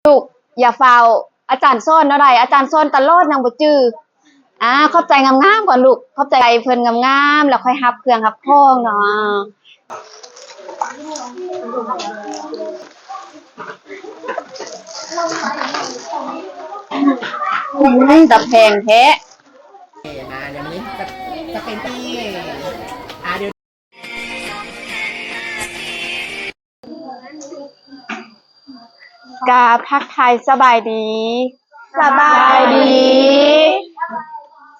ລູກ ຢ່າຟ້າວ ອາຈານສອນແນວໃດ ອາຈານສອນຕະຫຼອດ ຍັງບໍ່ຈື່. ອາ ຂອບໃຈງາມໆກ່ອນລູກ ຂອບໃຈເພິ່ນງາມໆ ແລ້ວຄ່ອຍຮັບເຄື່ອງຮັບຂອງເນາະ. ອືມ ຕາແພງແທ້. ອ່า เดี๋ยวนี้จะ จะเป็นที่ อ่า เดี๋ยว ກໍທັກທາຍສະບາຍດີ ສະບາຍດີ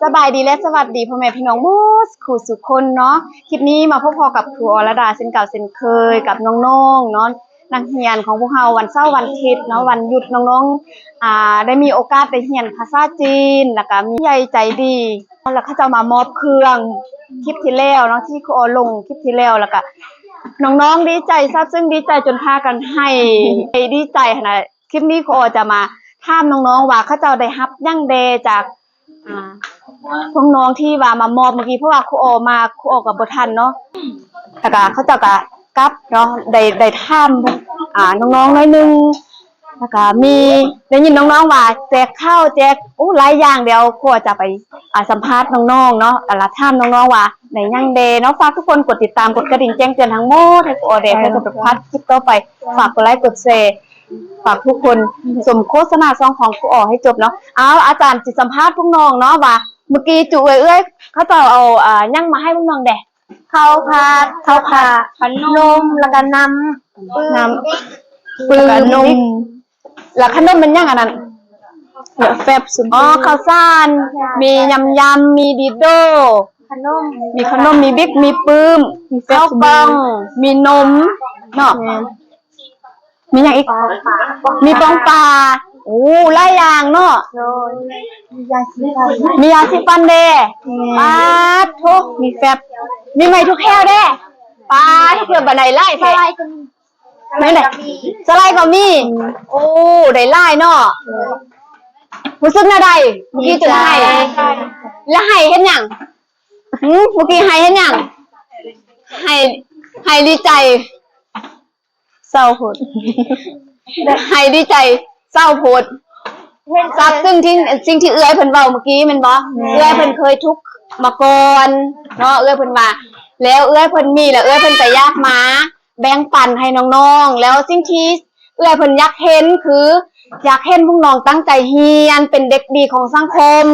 ສະບາຍດີ ແລະ ສະຫວັດດີພໍ່ແມ່ພີ່ນ້ອງໝົດຄູ່ສູ່ຄົນເນາະ. ຄລິບນີ້ມາພົບພໍ້ກັບຄູອໍລະດາເຊັ່ນເກົ່າເຊັ່ນເຄີຍ ກັບນ້ອງໆເນາະ ນັກຮຽນຂອງພວກເຮົາ ວັນເສົາວັນອາທິດເນາະ ວັນຢຸດ ນ້ອງໆ ອ່າ ໄດ້ມີໂອກາດໄດ້ຮຽນພາສາຈີນ ແລ້ວກໍມີໃຫຍ່ໃຈດີ ແລ້ວເຂົາເຈົ້າມາມອບເຄື່ອງ ຄລິບທີ່ແລ້ວເນາະ ທີ່ຄູອໍລົງຄລິບທີ່ແລ້ວ ແລ້ວກະນ້ອງໆດີໃຈ ຊາບຊຶ້ງດີໃຈຈົນພາກັນໄຫ້ ດີໃຈຫັ້ນນະ. ຄລິບນີ້ຄູອໍຈະມາຖາມນ້ອງໆວ່າ ເຂົາເຈົ້າໄດ້ຮັບຫຍັງແດ່ຈາກ ອ່າ ພວກນ້ອງທີ່ວ່າມາມອບມື້ກີ້ ເພາະວ່າຄູອໍມາ ຄູອໍກໍບໍ່ທັນເນາະ ແລ້ວກະເຂົາເຈົ້າກະກັບເນາະ ໄດ້ ໄດ້ຖາມ ອ່າ ນ້ອງໆໜ້ອຍໜຶ່ງ. ແລ້ວກະມີ ໄດ້ຍິນນ້ອງໆວ່າແຈກເຂົ້າແຈກ ໂອ້ ຫຼາຍຢ່າງ ດຽວຄູອໍຈະໄປ ອ່າ ສຳພາດນ້ອງໆເນາະ ແລ້ວຖາມນ້ອງໆວ່າໄດ້ຫຍັງແດ່ເນາະ. ຝາກທຸກຄົນກົດຕິດຕາມ ກົດກະດິ່ງແຈ້ງເຕືອນທັງໝົດໃຫ້ຄູອໍແດ່ ເພື່ອຈະໄດ້ບໍ່ພາດຄລິບຕໍ່ໄປ. ຝາກກົດໄລກົດແຊ ຝາກທຸກຄົນຊົມໂຄສະນາຊ່ອງຂອງຄູອໍໃຫ້ຈົບເນາະ. ເອົາ ອາຈານຊິສຳພາດພວກນ້ອງເນາະວ່າ ມື້ກີ້ຈຸເອື້ອຍໆ ເຂົາເຈົ້າເອົາ ອ່າ ຫຍັງມາໃຫ້ພວກນ້ອງແດ່? ເຂົ້າຜັດ ເຂົ້າຜັດ ຂະໜົມ ແລ້ວກະນ້ຳ ນ້ຳປຶ້ມ ແລ້ວກະນົມ ແລ້ວຂະໜົມແມ່ນຫຍັງອັນນັ້ນ? ແຟັບ ອໍ ເຂົ້າສານ ມີຍຳຍຳ ມີດີໂດ ຂະໜົມ ມີຂະໜົມ ມີບິກ ມີປຶ້ມ ມີເຂົ້າກ່ອງ ມີນົມເນາະ ມີຫຍັງອີກ? ມີປອງປາ ໂອ້ ຫຼາຍຢ່າງເນາະ ໂດຍ ມີຢາສີຟັນ ມີຢາສີຟັນແດ່ ປາດໂທ້ ມີແຟັບ ມີໄມ້ຖູກແຂ້ວແດ່ ປາດ ເພື່ອບັນໄດຫຼາຍແທ້ ສະໄລກໍມີ ໂອ້ ໄດ້ຫຼາຍເນາະ. ຮູ້ສຶກແນວໃດ ມື້ກີ້ຈົນໄຫ້ ແລ້ວໄຫ້ເຮັດຫຍັງ? ຫື ມື້ກີ້ໄຫ້ເຮັດຫຍັງ? ໄຫ້ ໄຫ້ດີໃຈ ເສົ້າໂພດ ໄຫ້ດີໃຈ ເສົ້າໂພດ ຊາບຊຶ້ງທີ່ ສິ່ງທີ່ເອື້ອຍເພິ່ນເວົ້າມື້ກີ້ແມ່ນບໍ່? ແມ່ນ ເອື້ອຍເພິ່ນເຄີຍທຸກມາກ່ອນເນາະ ເອື້ອຍເພິ່ນວ່າ ແລ້ວເອື້ອຍເພິ່ນມີ ແລ້ວເອື້ອຍເພິ່ນກໍຢາກມາ ແບ່ງປັນໃຫ້ນ້ອງໆ ແລ້ວສິ່ງທີ່ເອື້ອຍເພິ່ນຢາກເຫັນຄື ຢາກເຫັນພວກນ້ອງຕັ້ງໃຈຮຽນ ເປັນເດັກດີຂອງສັງຄົມ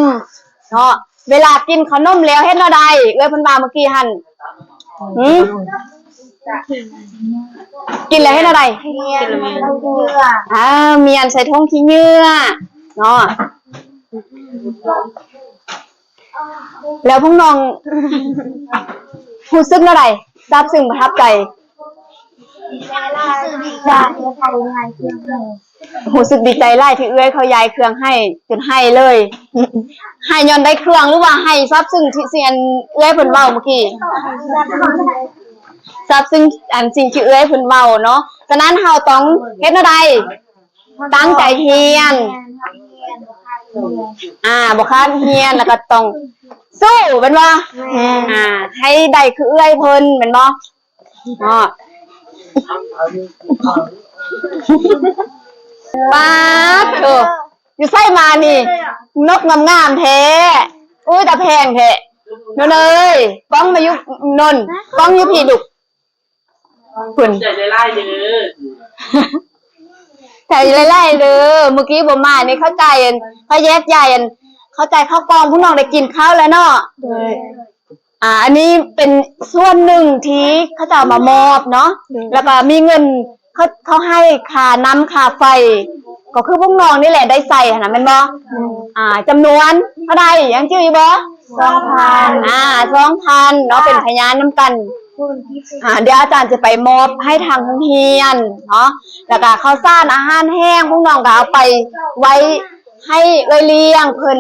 ເນາະ. ເວລາກິນເຂົ້າໜົມແລ້ວເຮັດແນວໃດ? ເອື້ອຍເພິ່ນວ່າມື້ກີ້ຫັ້ນ ຫື ກິນແລ້ວເຮັດແນວໃດ? ອ່າ ມ້ຽນໃສ່ຖົງຂີ້ເຫຍື້ອເນາະ. ແລ້ວພວກນ້ອງຮູ້ສຶກແນວໃດ? ຊາບຊຶ້ງປະທັບໃຈ? ຮູ້ສຶກດີໃຈຫຼາຍທີ່ເອື້ອຍເຂົາຢາຍເຄື່ອງໃຫ້ ຈົນໄຫ້ເລີຍ. ໄຫ້ຍ້ອນໄດ້ເຄື່ອງ ຫຼືວ່າໄຫ້ຊາບຊຶ້ງທີ່ ສິ່ງອັນເອື້ອຍເພິ່ນເວົ້າມື້ກີ້? ຊາບຊຶ້ງອັນສິ່ງທີ່ເອື້ອຍເພິ່ນເວົ້າເນາະ. ສະນັ້ນເຮົາຕ້ອງເຮັດແນວໃດ? ຕັ້ງໃຈຮຽນ ອ່າ ບໍ່ຄ້ານຮຽນ ແລ້ວກໍຕ້ອງສູ້ແມ່ນບໍ່? ແມ່ນ ອ່າ ໃຫ້ໄດ້ຄືເອື້ອຍເພິ່ນແມ່ນບໍ່? ເນາະ ປາດໂທ້ ຢູ່ໃສມານີ້ ນົກງາມໆແທ້. ອຸ້ຍ ຕາແພງແທ້ ນົນເອີຍ. ກ້ອງມາຢູ່ ນົນ ກ້ອງຢູ່ພີ້ລູກ. ພຸ້ນ ໃຈຫຼາຍໆເດີ ໃຈຫຼາຍໆເດີ. ມື້ກີ້ບໍ່ມານີ້ ເຂົ້າໃຈ ອັນ ເຂົາແຍກຍ້າຍ ອັນ ເຂົ້າໃຈເຂົ້າກ່ອງ ພວກນ້ອງໄດ້ກິນເຂົ້າແລ້ວເນາະ. ໂດຍ ອ່າ ອັນນີ້ເປັນສ່ວນໜຶ່ງທີ່ເຂົາເຈົ້າມາມອບເນາະ. ໂດຍ ແລ້ວກໍມີເງິນ ເຂົາ ເຂົາໃຫ້ຄ່ານ້ຳຄ່າໄຟ ກໍຄືພວກນ້ອງນີ້ແຫຼະໄດ້ໃຊ້ຫັ້ນນະ ແມ່ນບໍ່? ແມ່ນ ອ່າ ຈຳນວນເທົ່າໃດ ຍັງຈື່ຢູ່ບໍ່? ສອງພັນ ອ່າ ສອງພັນເນາະ ເປັນພະຍານນຳກັນ. ອ່າ ດຽວອາຈານຈະໄປມອບໃຫ້ທາງໂຮງຮຽນເນາະ ແລ້ວກະເຂົ້າສານອາຫານແຫ້ງ ພວກນ້ອງກະເອົາໄປໄວ້ໃຫ້ເອື້ອຍລ້ຽງເພິ່ນ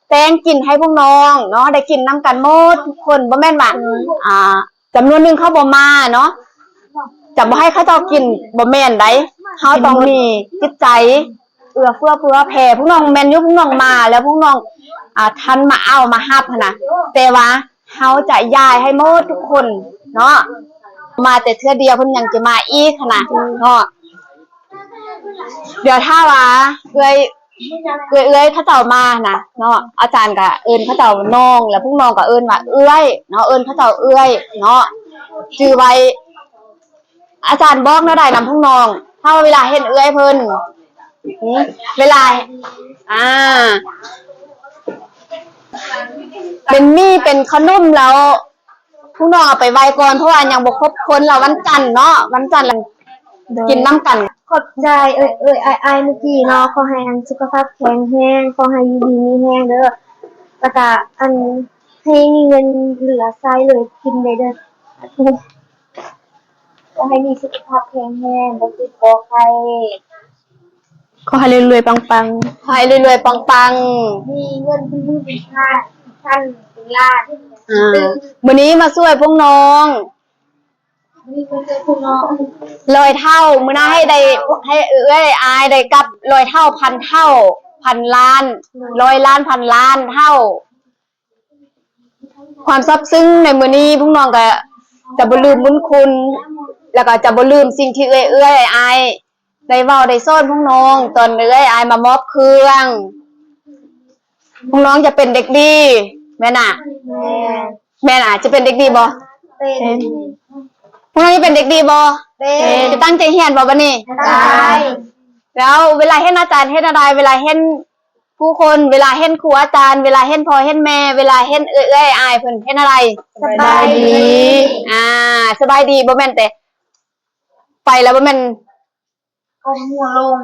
ແຕ່ງກິນໃຫ້ພວກນ້ອງເນາະ ໄດ້ກິນນຳກັນໝົດທຸກຄົນ. ບໍ່ແມ່ນວ່າ ອ່າ ຈຳນວນໜຶ່ງເຂົາບໍ່ມາເນາະ ຈະບໍ່ໃຫ້ເຂົາເຈົ້າກິນ ບໍ່ແມ່ນໃດ. ເຮົາຕ້ອງມີຈິດໃຈເອື້ອເຟື້ອເຜື່ອແຜ່. ພວກນ້ອງແມ່ນຢູ່ ພວກນ້ອງມາແລ້ວ ພວກນ້ອງ ອ່າ ທັນມາເອົາມາຮັບຫັ້ນນະ ແຕ່ວ່າເຮົາຈະຢາຍໃຫ້ໝົດທຸກຄົນເນາະ. ມາແຕ່ເທື່ອດຽວ ເພິ່ນຍັງຈະມາອີກຫັ້ນນະເນາະ. ດຽວຖ້າວ່າເອື້ອຍ ເອື້ອຍ ເອື້ອຍເຂົາເຈົ້າມານະເນາະ ອາຈານກະເອີ້ນເຂົາເຈົ້ານ້ອງ ແລ້ວພວກນ້ອງກະເອີ້ນວ່າເອື້ອຍເນາະ ເອີ້ນເຂົາເຈົ້າເອື້ອຍເນາະ ຈື່ໄວ້. ອາຈານບອກແນວໃດນຳພວກນ້ອງ ຖ້າວ່າເວລາເຫັນເອື້ອຍເພິ່ນ ເວລາ ອ່າ ເປັນໝີ່ເປັນຂະໜົມແລ້ວ ພວກນ້ອງເອົາໄປໄຫວ້ກ່ອນ ເພາະວ່າຍັງບໍ່ຄົບຄົນ ແລ້ວວັນຈັນເນາະ ວັນຈັນ ໂດຍ ກິນນຳກັນ. ຂອບໃຈເອື້ອຍ ເອື້ອຍ ອ້າຍ ອ້າຍເມື່ອກີ້ເນາະ ຂໍໃຫ້ອັນສຸຂະພາບແຂງແຮງ ຂໍໃຫ້ຢູ່ດີມີແຮງເດີ ແລ້ວກະອັນໃຫ້ມີເງິນເຫຼືອໃຊ້ເລີຍກິນໄດ້ເດີ ຂໍໃຫ້ມີສຸຂະພາບແຂງແຮງ ບໍ່ເຈັບບໍ່ໄຂ້ ຂໍໃຫ້ລວຍໆປັງໆ ຂໍໃຫ້ລວຍໆປັງໆ ມີເງິນເປັນໝື່ນເປັນພັນ ເປັນລ້ານ ອ່າ ມື້ນີ້ມາຊ່ວຍພວກນ້ອງ ມື້ນີ້ມາຊ່ວຍພວກນ້ອງ ຮ້ອຍເທົ່າ ມື້ໜ້າໃຫ້ໄດ້ ໃຫ້ເອື້ອຍອ້າຍໄດ້ກັບຮ້ອຍເທົ່າ ພັນເທົ່າ ພັນລ້ານ ຮ້ອຍລ້ານ ພັນລ້ານເທົ່າ. ຄວາມຊາບຊຶ້ງໃນມື້ນີ້ ພວກນ້ອງກະຈະບໍ່ລືມບຸນຄຸນ ແລ້ວກະຈະບໍ່ລືມສິ່ງທີ່ເອື້ອຍ ເອື້ອຍອ້າຍໄດ້ເວົ້າໄດ້ສອນພວກນ້ອງ ຕອນເອື້ອຍອ້າຍມາມອບເຄື່ອງ ພວກນ້ອງຈະເປັນເດັກດີ ແມ່ນນະ? ແມ່ນ ແມ່ນນະ ຈະເປັນເດັກດີບໍ່? ເປັນ ພວກນ້ອງຈະເປັນເດັກດີບໍ່? ເປັນ ຈະຕັ້ງໃຈຮຽນບໍ່ບັດນີ້? ຕັ້ງໃຈ ແລ້ວເວລາເຫັນອາຈານເຮັດແນວໃດ? ເວລາເຫັນ ຜູ້ຄົນ ເວລາເຫັນຄູອາຈານ ເວລາເຫັນພໍ່ເຫັນແມ່ ເວລາເຫັນເອື້ອຍ ເອື້ອຍອ້າຍເພິ່ນເຮັດແນວໃດ? ສະບາຍດີ ອ່າ ສະບາຍດີ ບໍ່ແມ່ນແຕ່ໄປແລ້ວ ບໍ່ແມ່ນກ້ມຫົວລົງ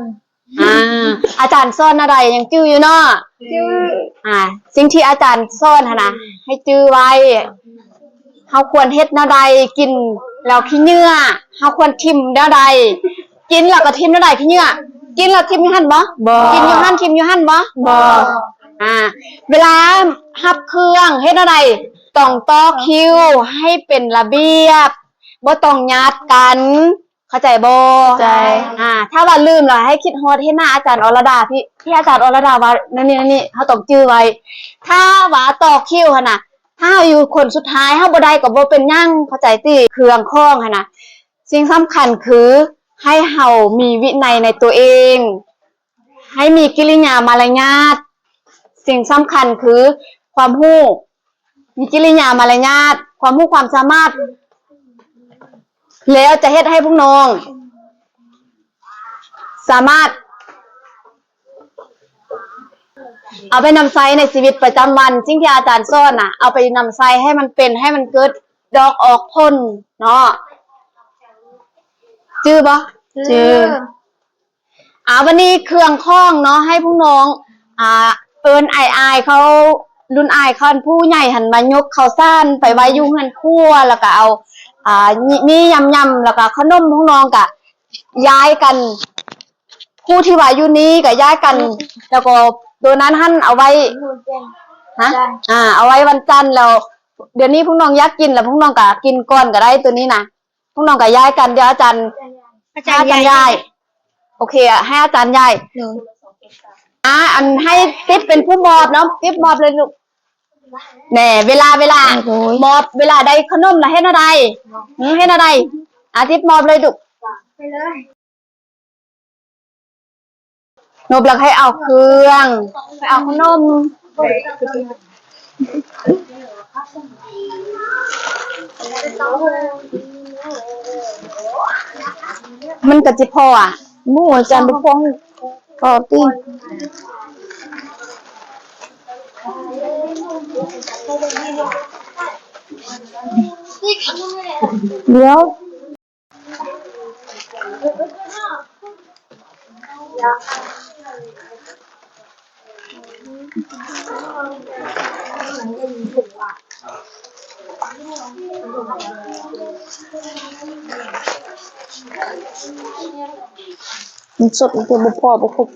ອ່າ ອາຈານສອນແນວໃດ ຍັງຈື່ຢູ່ເນາະ? ຈື່ ອ່າ ສິ່ງທີ່ອາຈານສອນຫັ້ນນະ ໃຫ້ຈື່ໄວ້ ເຮົາຄວນເຮັດແນວໃດ ກິນແລ້ວຂີ້ເຫຍື້ອ ເຮົາຄວນຖິ້ມແນວໃດ ກິນແລ້ວກໍຖິ້ມແນວໃດ ຂີ້ເຫຍື້ອ ກິນແລ້ວຖິ້ມຢູ່ຫັ້ນບໍ່? ບໍ່ ກິນຢູ່ຫັ້ນ ຖິ້ມຢູ່ຫັ້ນບໍ່? ບໍ່ ອ່າ ເວລາຮັບເຄື່ອງເຮັດແນວໃດ? ຕ້ອງຕໍ່ຄິວໃຫ້ເປັນລະບຽບ ບໍ່ຕ້ອງຍາດກັນ ເຂົ້າໃຈບໍ່? ເຂົ້າໃຈ ອ່າ ຖ້າວ່າລືມແລ້ວໃຫ້ຄິດຮອດເຫັນໜ້າອາຈານອອລະດາ ທີ່ ທີ່ອາຈານອອລະດາວ່າແນວນີ້ ແນວນີ້ ເຮົາຕ້ອງຈື່ໄວ້ ຖ້າວ່າຕໍ່ຄິວຫັ້ນນະ ຖ້າເຮົາຢູ່ຄົນສຸດທ້າຍ ເຮົາບໍ່ໄດ້ກໍບໍ່ເປັນຫຍັງ ເຂົ້າໃຈຕິ? ເຄື່ອງຂອງຫັ້ນນະ ສິ່ງສຳຄັນຄືໃຫ້ເຮົາມີວິໄນໃນຕົວເອງ ໃຫ້ມີກິລິຍາມາລະຍາດ ສິ່ງສຳຄັນຄືຄວາມຮູ້ ມີກິລິຍາມາລະຍາດ ຄວາມຮູ້ຄວາມສາມາດ ແລ້ວຈະເຮັດໃຫ້ພວກນ້ອງສາມາດ ເອົາໄປນຳໃຊ້ໃນຊີວິດປະຈຳວັນ ສິ່ງທີ່ອາຈານສອນນະ ເອົາໄປນຳໃຊ້ໃຫ້ມັນເປັນ ໃຫ້ມັນເກີດດອກອອກຜົນເນາະ ຈື່ບໍ່? ຈື່ ອ່າ ວັນນີ້ເຄື່ອງຂອງເນາະ ໃຫ້ພວກນ້ອງ ອ່າ ເອີ້ນອ້າຍໆເຂົາ ລຸ້ນອ້າຍເຂົາ ຜູ້ໃຫຍ່ຫັ້ນມາຍົກເຂົ້າສານໄປໄວ້ຢູ່ເຮືອນຄົວ ແລ້ວກໍເອົາ ອ່າ ມີ ມີຫຍ້ຳໆ ແລ້ວກໍຂະໜົມ ພວກນ້ອງກໍຍ້າຍກັນ ຜູ້ທີ່ວ່າຢູ່ນີ້ກໍຍ້າຍກັນ ແລ້ວກໍໂຕນັ້ນຫັ້ນເອົາໄວ້ ຮະ? ອ່າ ເອົາໄວ້ວັນຈັນ ແລ້ວດຽວນີ້ພວກນ້ອງຢາກກິນ ແລ້ວພວກນ້ອງກໍກິນກ່ອນກໍໄດ້ ໂຕນີ້ນະ ພວກນ້ອງກໍຍ້າຍກັນ ດຽວອາຈານ ອາຈານ ອາຈານຍ້າຍ ໂອເຄ ໃຫ້ອາຈານຍ້າຍ ໂດຍ ອ່າ ອັນໃຫ້ຕິບເປັນຜູ້ມອບເນາະ ຕິບມອບເລີຍລູກ ແນ່ ເວລາ ເວລາ ໂດຍ ມອບ ເວລາໄດ້ຂະໜົມລະເຮັດແນວໃດ? ຫື ເຮັດແນວໃດ? ອາ ຕິບມອບເລີຍລູກ ໄປເລີຍ ນົບແລ້ວໃຫ້ເອົາເຄື່ອງ ໃຫ້ເອົາຂະໜົມ ມັນກໍຊິພໍອະ ໝູ່ອາຈານບໍ່ພໍ ພໍຕິ ດຽວ ມັນສົດ ມັນຄືບໍ່ພໍ ບໍ່ຄົບ.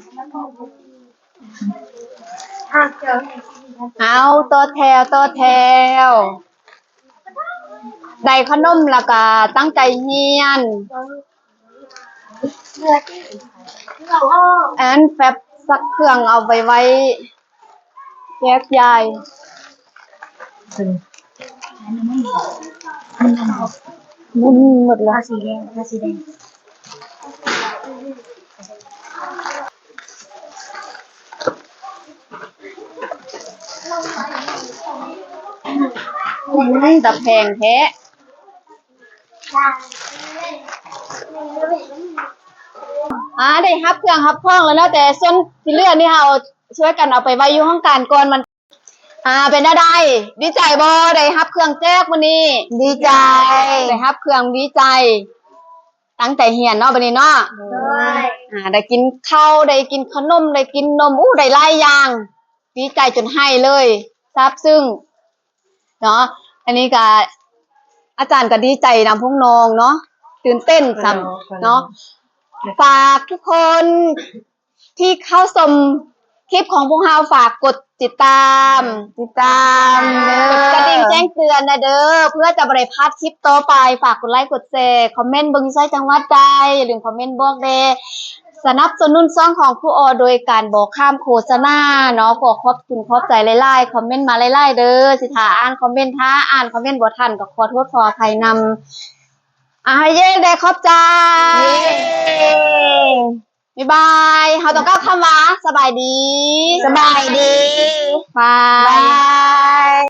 ເອົາ ຕໍ່ແຖວ ຕໍ່ແຖວ ໄດ້ຂະໜົມແລ້ວກະຕັ້ງໃຈຮຽນ. ອັນແຟັບຊັກເຄື່ອງເອົາໄປໄວ້ແຍກຍ້າຍ. ມັນໝົດແລ້ວ ເອົາສີແດງ ເອົາສີແດງ. ອືມ ຕາແພງແທ້. ອາ ໄດ້ຮັບເຄື່ອງຮັບຂອງແລ້ວເນາະ, ແຕ່ສ່ວນທີ່ເຫຼືອນີ້ເຮົາຊ່ວຍກັນເອົາໄປໄວ້ຢູ່ຫ້ອງການກ່ອນ. ມັນ ອາ ເປັນແນວໃດ? ດີໃຈບໍ່? ໄດ້ຮັບເຄື່ອງແຈກມື້ນີ້. ດີໃຈ. ໄດ້ຮັບເຄື່ອງ ດີໃຈ. ຕັ້ງໃຈຮຽນເນາະ ບັດນີ້ເນາະ. ໂດຍ. ອາ ໄດ້ກິນເຂົ້າ ໄດ້ກິນຂະໜົມ ໄດ້ກິນນົມ ໂອ້ ໄດ້ຫຼາຍຢ່າງ. ດີໃຈຈົນໄຫ້ເລີຍ ຊາບຊຶ້ງເນາະ. ອັນນີ້ກະ ອາຈານກະດີໃຈນຳພວກນ້ອງເນາະ ຕື່ນເຕັ້ນຊ້ຳເນາະ. ຝາກທຸກຄົນທີ່ເຂົ້າຊົມຄລິບຂອງພວກເຮົາ ຝາກກົດຕິດຕາມ ຕິດຕາມເດີ ກົດກະດິ່ງແຈ້ງເຕືອນນະເດີ ເພື່ອຈະບໍ່ໄດ້ພາດຄລິບຕໍ່ໄປ. ຝາກກົດໄລກົດແຊ ຄອມເມັນເບິ່ງຢູ່ໃສ ຈັງຫວັດໃດ ຢ່າລືມຄອມເມັນບອກແດ່. ສະໜັບສະໜູນຊ່ອງຂອງຄູອໍໂດຍການບໍ່ຂ້າມໂຄສະນາເນາະ. ຂໍຂອບຄຸນຂອບໃຈຫຼາຍໆ ຄອມເມັນມາຫຼາຍໆເດີ. ຊິຖ້າອ່ານຄອມເມັນ ຖ້າອ່ານຄອມເມັນບໍ່ທັນກໍຂໍໂທດຂໍອະໄພນຳ. ອາ ເຢ້ ໄດ້ຂອບໃຈ. ເຢ້ ບາຍບາຍ. ເຮົາຕ້ອງກ່າວຄຳວ່າ ສະບາຍດີ. ສະບາຍດີ. ບາຍ ບາຍ.